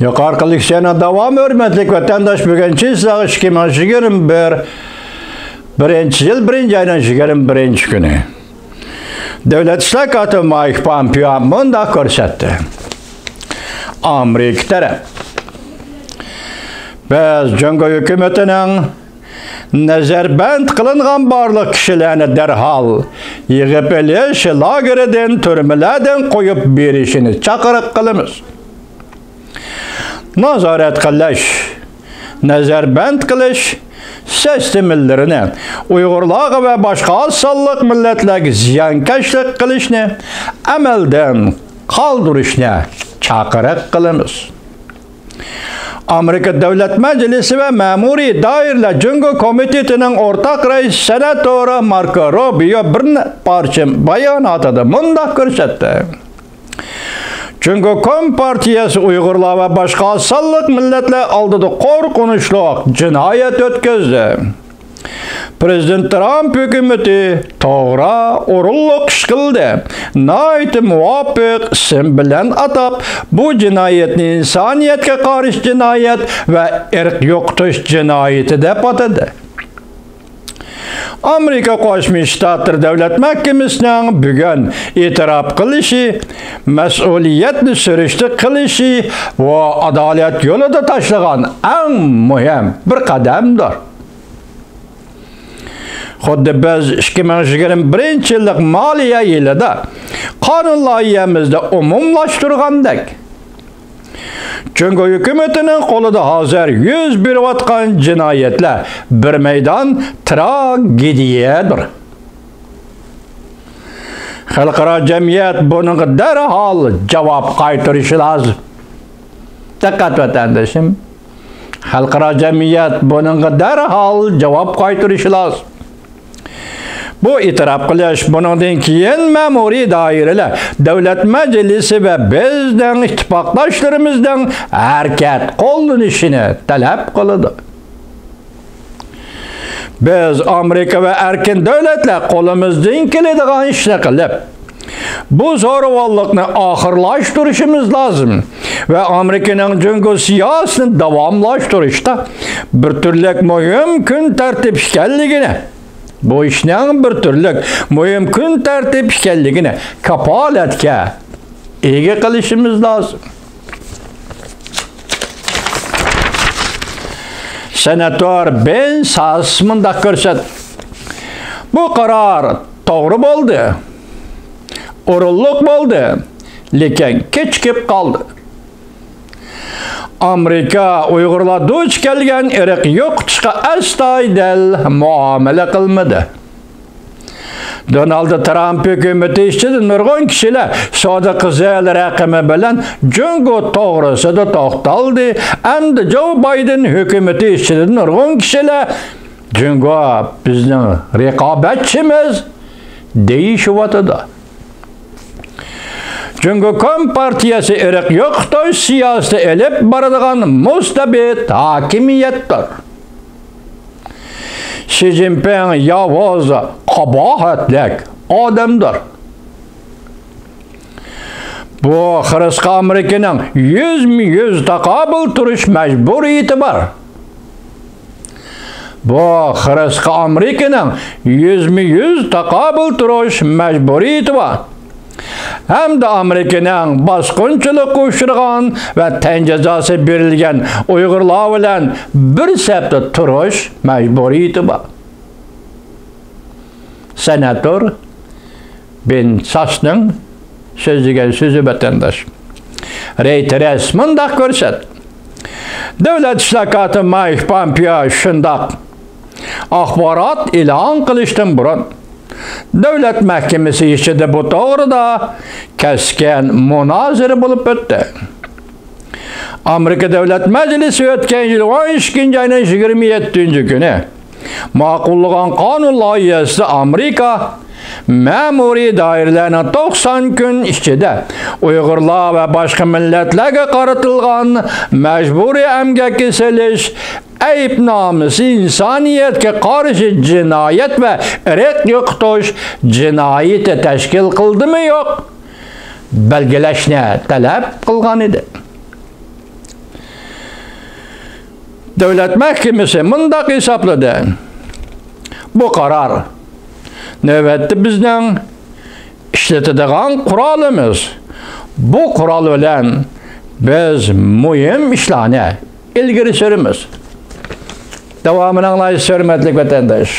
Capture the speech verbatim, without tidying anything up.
يۇقىرىقى لېكسىيەنىڭ داۋامى. ھۆرمەتلىك ۋەتەنداش، بۈگۈن چىسلاغ ئىككى مىڭ يىگىرمە بىر، بىرىنچى يىل، بىرىنچى ئاينىڭ يىگىرمە بىرىنچى كۈنى. دۆلەت ئىشلار كاتىپى مايك پامپېئو مۇنداق كۆرسەتتى: ئامېرىكا تەرەپ، بىز جۇڭگو ھۆكۈمىتىنىڭ نەزەربەند قىلىنغان بارلىق كىشىلەرنى دەرھال يىغىپ ئېلىش لاگېرىدىن، تۈرمىلەردىن قويۇپ بېرىشىنى چاقىرىق قىلىمىز. نازارەت قىلىش، نەزەربەند قىلىش سىستېمىلىرىنى، ئۇيغۇرلارغا ۋە باشقا ئاز سانلىق مىللەتلەرگە زىيانكەشلىك قىلىشنى ئەمەلدىن قالدۇرۇشنى چاقىرىق قىلىمىز. ئامېرىكا دۆلەت مەجلىسى ۋە مەمۇرىي دائىرىلەر جۇڭگو كومىتېتىنىڭ ئورتاق رەئىسى سېناتور ماركو روبىيو بىر نە-، پارچە باياناتىدا مۇنداق كۆرسەتتى: جۇڭگو كومپارتىيەسى ئۇيغۇرلار ۋە باشقا سانلىق مىللەتلەر ئالدىدا قورقۇنچلۇق جىنايەت ئۆتكۈزدى. پىرېزىدېنت ترامپ ھۆكۈمىتى توغرا، ئورۇنلۇق ئىش قىلدى. ناھايىتى مۇۋاپىق ئىسىم بىلەن ئاتاپ، بۇ جىنايەتنى ئىنسانىيەتكە قارشى جىنايەت ۋە ئىرق يوقىتىش جىنايىتى دەپ ئاتىدى. ئامېرىكا قوشما شتاتلىرى دۆلەت مەھكىمىسىنىڭ بۈگۈن ئېتىراپ قىلىشى، مەسئۇلىيەتنى سۈرۈشتە قىلىشى، بۇ ئادالەت يولىدا تاشلىغان ئەڭ مۇھىم بىر قەدەمدۇر. خۇددى بىز ئىككى مىڭ يىگىرمە بىرىنچى يىللىق مالىيە يىلىدا قانۇن لايىھەمىزدە ئومۇملاشتۇرغاندەك، جۇڭگو ھۆكۈمىتىنىڭ قولىدا ھازىر يۈز بېرىۋاتقان جىنايەتلەر بىر مەيدان تراگېدىيەدۇر. خەلقئارا جەمئىيەت بۇنىڭغا دەرھال جاۋاب قايتۇرۇشى لازىم. دىققەت، ۋەتەندىشىم! خەلقئارا جەمئىيەت بۇنىڭغا دەرھال جاۋاب قايتۇرۇشى لازىم. بۇ ئېتىراپ قىلىش، بۇنىڭدىن كېيىن مەمۇرىي دائىرىلەر، دۆلەت مەجلىسى ۋە بىزنىڭ ئىتتىپاقداشلىرىمىزنىڭ ھەرىكەت قوللىنىشىنى تەلەپ قىلىدۇ. بىز ئامېرىكا ۋە ئەركىن دۆلەتلەر قولىمىزدىن كېلىدىغان ئىشنى قىلىپ، بۇ زورىۋاللىقنى ئاخىرلاشتۇرۇشىمىز لازىم ۋە ئامېرىكىنىڭ جۇڭگو سىياسىتىنى داۋاملاشتۇرۇشتا بىر تۈرلۈك مۇھىم كۈن تەرتىپ ئىكەنلىكىنى، بۇ ئىشنىڭ بىر تۈرلۈك مۇھىم كۈن تەرتىپ ئىكەنلىكىنى كاپالەتكە ئىگە قىلىشىمىز لازىم. سېناتور بېن ساس مۇنداق كۆرسەتتى: بۇ قارار توغرا بولدى، ئورۇنلۇق بولدى، لېكىن كېچىكىپ قالدى. ئامېرىكا ئۇيغۇرلار دۇچ كەلگەن ئىرق يوقىتىشقا ئەستايىدىل مۇئامىلە قىلمىدى. دونالد ترامپ ھۆكۈمىتى ئىچىدە نۇرغۇن كىشىلەر سودا قىزىل رەقىمى بىلەن جۇڭگو توغرىسىدا توختالدى. ئەمدى جو بايدېن ھۆكۈمىتى ئىچىدە نۇرغۇن كىشىلەر جۇڭگو بىزنىڭ رىقابەتچىمىز دېيىشىۋاتىدۇ. جۇڭگو كومپارتىيەسى ئىرق يوقىتىش سىياسىتى ئېلىپ بارىدىغان مۇستەبىت ھاكىمىيەتتۇر. شى جىنپىڭ ياۋۇز، قاباھەتلىك ئادەمدۇر. بۇ خىرىسقا ئامېرىكىنىڭ يۈزمۇ يۈز تاقابىل تۇرۇش مەجبۇرىيىتى بار. بۇ خىرىسقا ئامېرىكىنىڭ يۈزمۇ يۈز تاقابىل تۇرۇش مەجبۇرىيىتى بار. ھەمدە ئامېرىكىنىڭ باسقۇنچىلىققا ئۇچرىغان ۋە تەن جازاسى بېرىلگەن ئۇيغۇرلار بىلەن بىر سەپتە تۇرۇش مەجبۇرىيىتى بار. سېناتور بېن ساسنىڭ سۆزلىگەن سۆزى، ۋەتەنداش. رېيتېرس مۇنداق كۆرسەت. دۆلەت ئىشلار كاتىپى مايك پامپېئو شۇنداق ئاخبارات ئېلان قىلىشتىن بۇرۇن، دۆلەت مەھكىمىسى ئىچىدە بۇ توغرىدا كەسكىن مۇنازىرە بولۇپ ئۆتتى. ئامېرىكا دۆلەت مەجلىسى ئۆتكەن يىل ئون ئىككىنچى ئاينىڭ يىگىرمە يەتتىنچى كۈنى ماقۇللىغان قانۇن لايىھەسىدە ئامېرىكا مەمۇرىي دائىرىلەرنىڭ توقسان كۈن ئىچىدە ئۇيغۇرلار ۋە باشقا مىللەتلەرگە قارىتىلغان مەجبۇرىي ئەمگەككە سېلىش ئەيىبنامىسى ئىنسانىيەتكە قارشى جىنايەت ۋە ئىرق يوقىتىش جىنايىتى تەشكىل قىلدىمۇ يوق، بەلگىلەشنى تەلەپ قىلغان ئىدى. دۆلەت مەھكىمىسى مۇنداق ھېسابلىدى: بۇ قارار نۆۋەتتە بىزنىڭ ئىشلىتىدىغان قورالىمىز. بۇ قورال بىلەن بىز مۇھىم ئىشلارنى ئىلگىرى سۈرىمىز. داۋامىنى ئاڭلايسىز، ھۆرمەتلىك ۋەتەنداش.